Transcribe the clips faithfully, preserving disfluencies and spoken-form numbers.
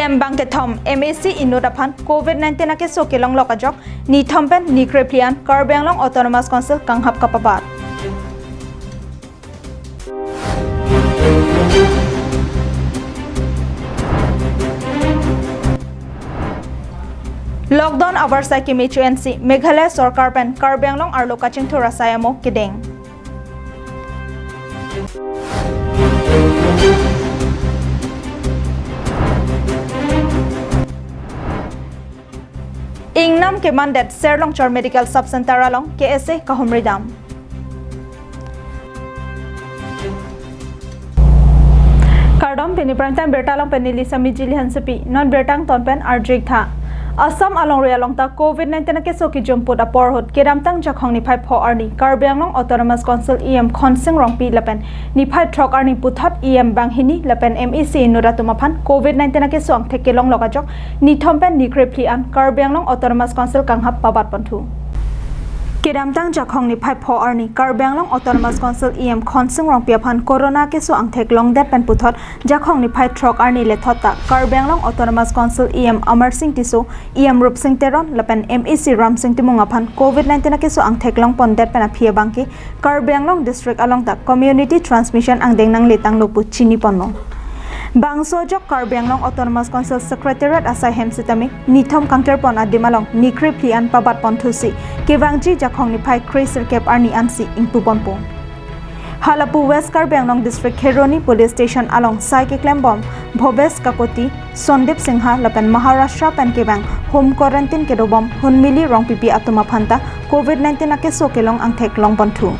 Em bang kethom M A C inut aphan covid nineteen akeso kelonglok ajok nithom pen ni krephli an Karbi Anglong Autonomous Council kanghap kapabat. Lockdown avarsai keme chu ensi Meghalaya sorkar pen Karbi Anglong arlo kachingthur asai amo kedeng. Ingnam kemandet Serlongchor Medical Sub Center along K S A kahumri dam. Kardom, pini Prime Time birta along pen neli Sami Jili Hansepi, non birta angton pen arju-ik tha. Assam alongri along ta covid nineteen akeso kejom put apor ahut kedamtang Jakhong niphai pho arni Karbi Anglong Autonomous Council E M Khonsing Rongpi lapen niphai throk arni puthot E M banghini lapen M A C inut atum aphan covid nineteen akeso angthek kelonglok ajok nithom pen ni krephli an Karbi Anglong Autonomous Council kanghap pabat ponthu. Kedamtang Jakhong niphai pho arni Karbi Anglong Autonomous Council E M Khonsing Rongpi aphan corona akeso angthek longdet pen puthot Jakhong niphai throk arni lethot ta Karbi Anglong Autonomous Council E M Amarsing Tisso, E M Rupsing Teron lapen M A C Ramsing Timung aphan covid nineteen akeso angthek longpondet pen aphi abangke Karbi Anglong district along ta community transmission angdeng nangletanglo pu chiniponlo. Bangso ajok Karbi Anglong Autonomous Council Secretariat asai hem sitame nithom kangkirpon adim along ni krephli an pabat ponthusi kevangji Jakhong niphai kre sirkep arni ansi ingpuponpo. Halapu West Karbi Anglong District Kheroni Police Station along sai keklembom Bhobesh Kakoti, Sandip Singha lapen Maharashtra pen kevang home quarantine kedobom Hunmili Rongpipi atum aphan ta covid nineteen akeso kelong angthek longponthu.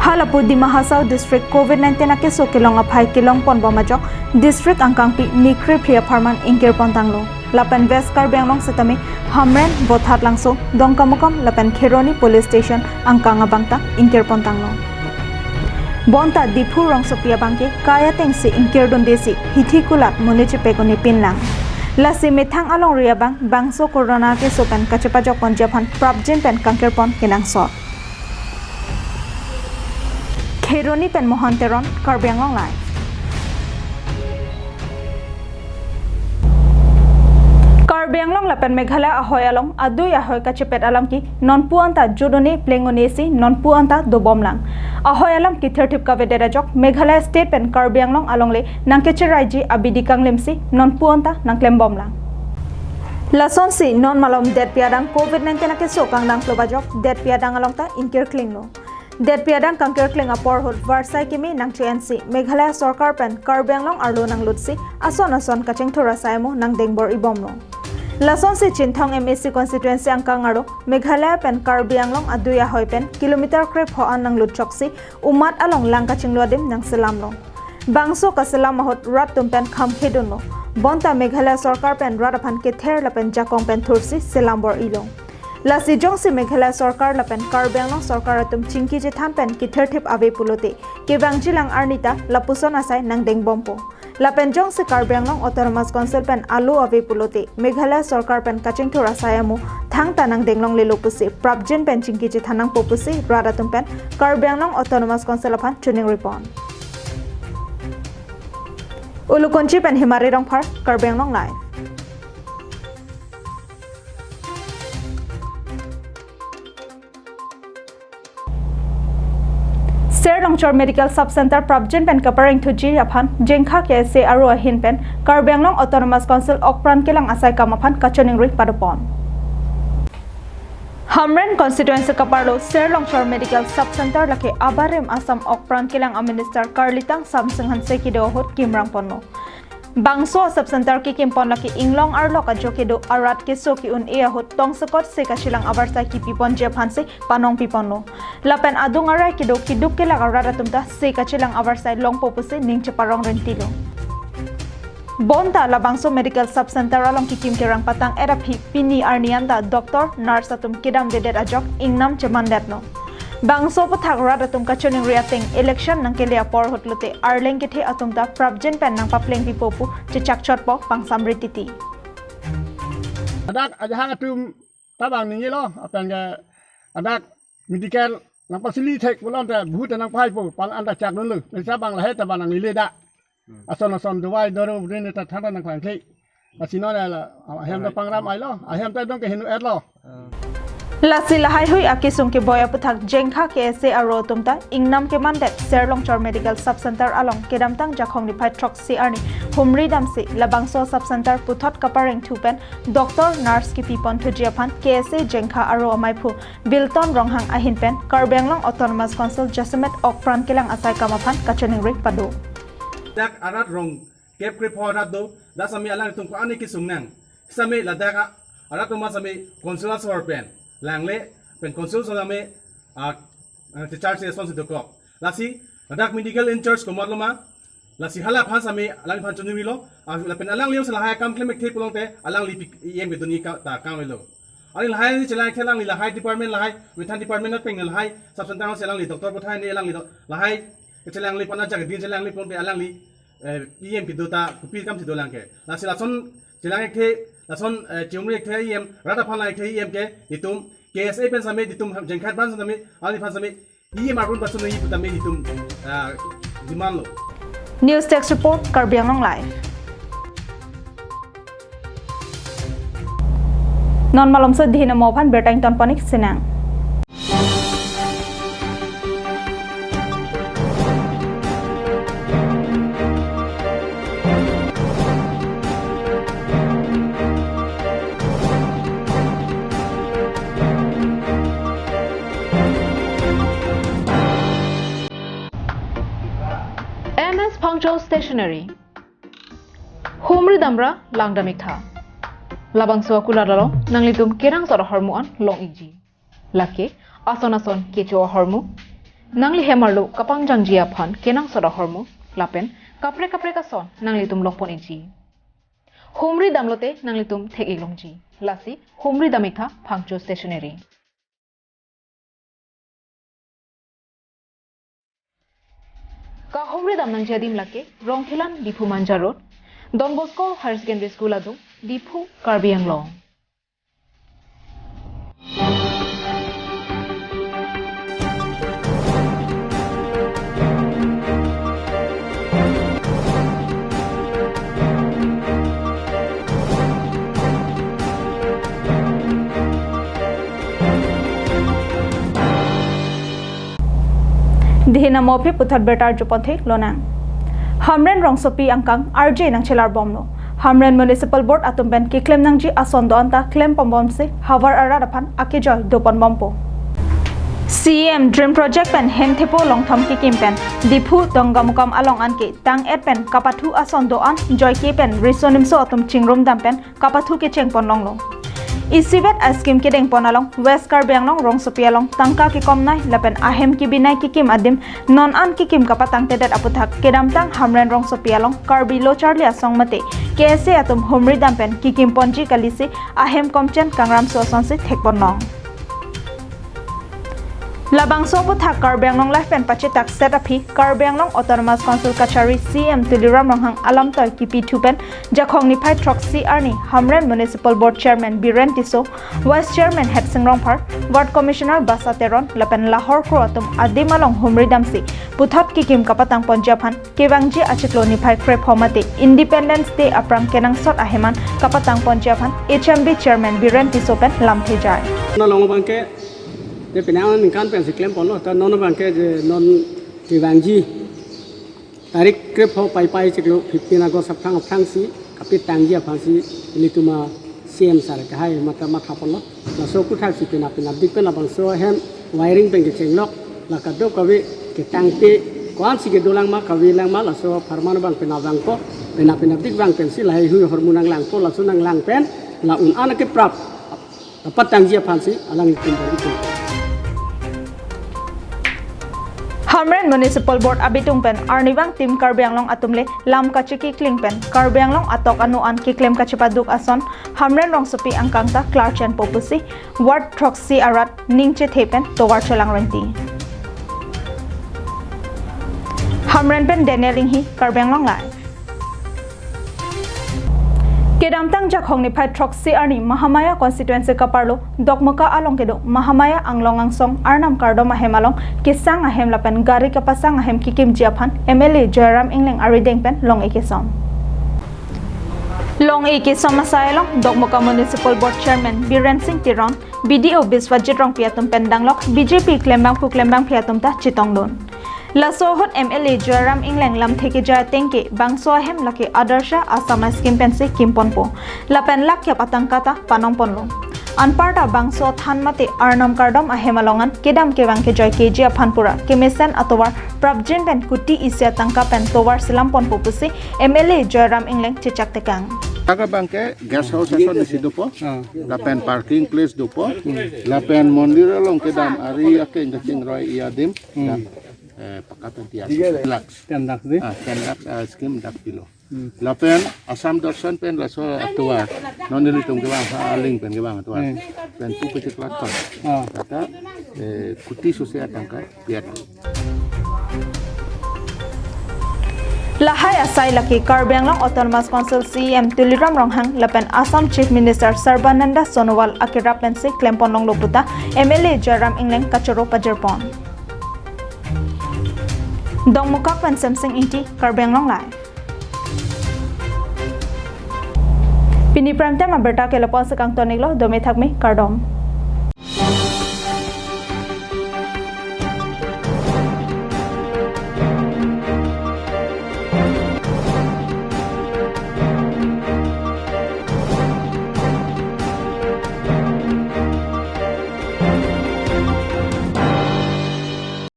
Halapu Dima Hasao District covid nineteen akeso kelong aphai kelongponbom ajok district angkangpi ni krephli apharman ingkirpontanglo. Lapen West Karbi Anglong sitame Hamren, Vothatlangso, Dongkamukam lapen Kheroni Police Station angkang abang ta ingkirpontanglo. Bonta Diphu rongsopi abangke kai atengsi ingkirdundesi hithi kulat monit chepek un-e pinlang. Lasi methang alongri abang bangso corona akeso pen kachepajokponji aphan prapjin pen kangkirpon kenangsot. Kheroni pen Mohan Teron, Karbi Anglong Live. Karbi Anglong lapen Meghalaya ahoi along adui ahoi kachepet alam ke nonpu anta jut un-e pleng un-esi nonpu anta dobomlang. Ahoi alam kethirthip kavedet ajok Meghalaya State pen Karbi Anglong alongle nangkecheraiji abidi kanglimsi nonpu anta nangklembomlang. Lasonsi non malom detpi adang covid nineteen akeso kangdang klub ajok detpi adang along ta ingkirklinglo. Detpi adang kangkirkling apor ahut varsai keme nangchu ensi Meghalaya sorkar pen Karbi Anglong arlo nanglutsi ason ason kachingthur asai amo nangdengbor-ibomlo. Lasonsi Chinthong M A C constituency angkang arlo Meghalaya pen Karbi Anglong adui ahoi pen kilometer krepho an nanglutchoksi umat along lang kachinglu adim nangselamlo. Bangso kaselam ahut rat atum pen kham khedunlo. Bonta Meghalaya sorkar pen rat aphan kether lapen jakong pen thursi selambor-ilo. Lasi jongsi Meghalaya sorkar lapen Karbi Anglong sorkar atum chingki chethan pen kethirthip ave pulote kevangjilang arni ta lapuson asai nangdengbompo. Lapen jongsi Karbi Anglong Autonomous Council pen alo ave pulote Meghalaya sorkar pen kachingthur asai amo thangta nangdenglonglelo pusi prapjin pen chingki chethan nangpo pusi rat atum pen Karbi Anglong Autonomous Council aphan chuning ripon. Ulukunchi pen Himari Rongphar, Karbi Anglong Live. Serlongchor Medical Sub Center prapjin pen kapareng thuji aphan Jengkha K S A aro ahin pen Karbi Anglong Autonomous Council okpran kelang asai kam aphan kachoningri padopon. Hamren constituency kaparlo Serlongchor Medical Sub Center lake abarim Assam okpran kelang a Minister Karlitang Samsing Hanse kedo ahut kimrang ponlo. Bangso a sub center kekimpon lake inglong arlok ajo kedo arat keso ke-un-e ahut tongsekot se kachelang avarsai kipiponji aphansi panong piponlo. Lapen adung arai kedo keduk kelak arat atum ta se kachelang avarsai longpo pusi ning cheparong rintilo. Bonta labangso medical sub center along kekim kerang patang-et aphi pini arni anta doctor, nurse atum kedamdedet ajok ingnam chemandetlo. Bangso aputhak rat atum kachoningri ateng election nangkele apor ahut lote arleng kethe atum ta prapjin pen nangpapleng pipo pu chechakchotpo pangsamri titi. Ladak ajahak atum tabang ningjelo, lapen ke ladak medical nangpasili thek pulote bhut nangpaipo, pal anta chakdunlo. Mesa bang lahai tabang nanglele dak. Ason ason dovai doru bri ne ta thangta nangklangkle. Lasi non la ahem ta pangram ailo, ahem ta dong ke hinu etlo. Lasi lahaihui akesung keboi aputhak Jengkha K S A aro atum ta ingnam kemandet Serlongchor Medical Sub Center along kedamtang Jakhong niphai throksi arni humri damsi labangso Sub Center puthot kapareng thu pen doctor, nurse kipipon thuji aphan K S A Jengkha aro amaiphu Bilton Ronghang ahin pen Karbi Anglong Autonomous Council jasemet okpran kelang asai kam aphan kachiningri pado. Dak arat rong kep krepho arat do, dak sami alangtum ko-an kesung nang. Sami ladak a-, arat rong ma sami council asor pen langle, pen council asor sami, ah, ah, teacher si son si dokok. Lasi ladak medical in charge komat lo ma, lasi hala aphan sami alangphan chunwi lo, ah, lapen alangli lahai akam klem ekthe pulote alangli pi E M kedun-i ka ta kanglo. Alangli lahai ni chelang ke alangli lahai department lahai, Withan department na peng lahai, Sub Center si alangli doctor puthot ne alangli do, lahai, kechelangli pana jaga din chelangli pulote alangli, eh, E M kedo ta kopi kam si dolang ke. Lasi lason chelang ekthe, lason, eh, chumri ekthe E M, rat aphan lang ekthe E M ke, itum K S A pen sami, itum Jengkha pen sami, alangphan sami, E M arpun pasun ipu tame itum, ah, demand lo. News Desk Report, Karbi Anglong Live. Non malomso dihina mo aphan birta ingtonpon-ik sinang. M S Phangcho Stationery. Humri damra langdam-iktha. Labangso akulat along nanglitum kenangsot ahormu an long-ikji. Lake ason ason kecho ahormu, nangli hem arlo kapangjangji aphan kenangsot ahormu, lapen kaprek kaprek ason nanglitum longpon-ikji. Humri damlote nanglitum thek-ik longji. Lasi humri dam-iktha Phangcho Stationery. Kahumri damnangji adim lake Rongkhelan, Diphu Manja Road, Don Bosco Higher Secondary School adung, Diphu, Karbi Anglong. Dihina mo aphi puthot birta arjuponthe lonang. Hamren rongsopi angkang arje nangchelar bomlo. Hamren Municipal Board atum pen keklem nangji ason do-an ta klem pombomsi havar arat aphan akejoi dopon bompo. C M Dream Project pen hemthepo longthom kekim pen Diphu Dongamukam along anke tang-et pen kapathu ason do-an joike pen riso nimso atum chingrum dam pen kapathu kechengpon longlo. Isivet a-scheme kedengpon along West Karbi Anglong rongsopi along tangka kekomnei lapen ahem kebinei kekim adim non an kekim kapatangtedet aputhak kedamtang Hamren rongsopi along Karbi Lo Charli Asong mate K S A atum humri dam pen kekimponji kalisi ahem komchen kangram so asonsi thekpon long. Labangso aputhak Karbi Anglong Live pen pachetak set aphi Karbi Anglong Autonomous Council kachari C M Tuliram Ronghang alamtoi kipi thu pen Jakhong niphai throksi arni Hamren Municipal Board Chairman Biren Tisso, Vice Chairman Hetsing Rongphar, Ward Commissioner Basa Teron lapen Lahorkro atum adim along humri damsi puthot kekim kapatangponji aphan kevangji achiklo niphai krepho mate Independence Day aphrang kenangsot ahem an kapatangponji aphan H M B Chairman Biren Tisso pen lamthe jai. Non along abangke, je penang ningkan pensi klemponlo, ta non abangke je non kevangji tarik krepho Paipai chiklo fifteen August aphrang aphrangsi kapatangji aphansi ilitum a-C M sir kehai mata mathaponlo. Laso aputhak si penap penapdik pen labangso ahem wiring pen kechenglok, la kadokave ketangte ko-ansi kedolang ma, kave lang ma, laso apharman abang penap vangpo, penap penapdik vang pensi lahaihui ahormu nanglangpo, laso nanglang pen la un an keprap kapatangji aphansi alanglitum bor-ipo. Hamren Municipal Board abitung pen arnivang Team Karbi Anglong atum le lam kachekikling pen Karbi Anglong atok anu an keklem kachepaduk ason Hamren rongsopi angkang ta klarchenpo pusi Ward throksi arat ning chethe pen tovar chelang rengti. Hamren pen Daniel Inghi, Karbi Anglong Live. Kedamtang Jakhong niphai throksi arni Mahamaya constituency kaparlo Dokmoka along kedo Mahamaya Anglong Angsong Arnam Kardom ahem along kesang ahem lapen gari kapasang ahem kekimji aphan M L A Joyram Engleng arideng pen long-e kesom. Long-e kesom asai along Dokmoka Municipal Board Chairman Biren Singh Teron, B D O Biswajit Rongpi atum pen danglok B J P klembangphu klembangphi atum ta chetongdun. Laso ahut M L A Joyram Engleng lamthe kejai ateng ke bangso ahem lake Adarsha Assam scheme pensi kimponpo. Lapen lakh kep atangka ta panongponlo. Anparta bangso than mate Arnam Kardom ahem along an kedam kevang kejoi keji aphan pura kemesen atovar prapjin pen kuti isi atangka pen tovar selamponpo pusi M L A Joyram Engleng chechak tekang. Taka bangke guest house ason isi dopo, Ah. lapen parking place dopo, lapen mondir along kedam ari akeng kachingroi adim, Hmm. dak, eh, pakapen tiang, ten lakhs. Ten lakhs dei? Ah, ten lakhs, ah, scheme dak pilo. Hmm. Lapen Assam Darshan pen laso atovar, non nelitum kevang, ha, aling pen kevang atovar. Hmm. Pen pu pecik lakh. Ah. Taka, eh, kuti sose atangka piat. Lahai asai lake Karbi Anglong Autonomous Council C E M Tuliram Ronghang lapen Assam Chief Minister Sarbananda Sonowal akerap pensi klempon longlo puta M L A Joyram Engleng kachoro pajirpon. Dokmoka pen Semsing Ingti, Karbi Anglong Live. Pini prime time abirta ke lapu-an si kangton-iklo, dome thakme, kardom.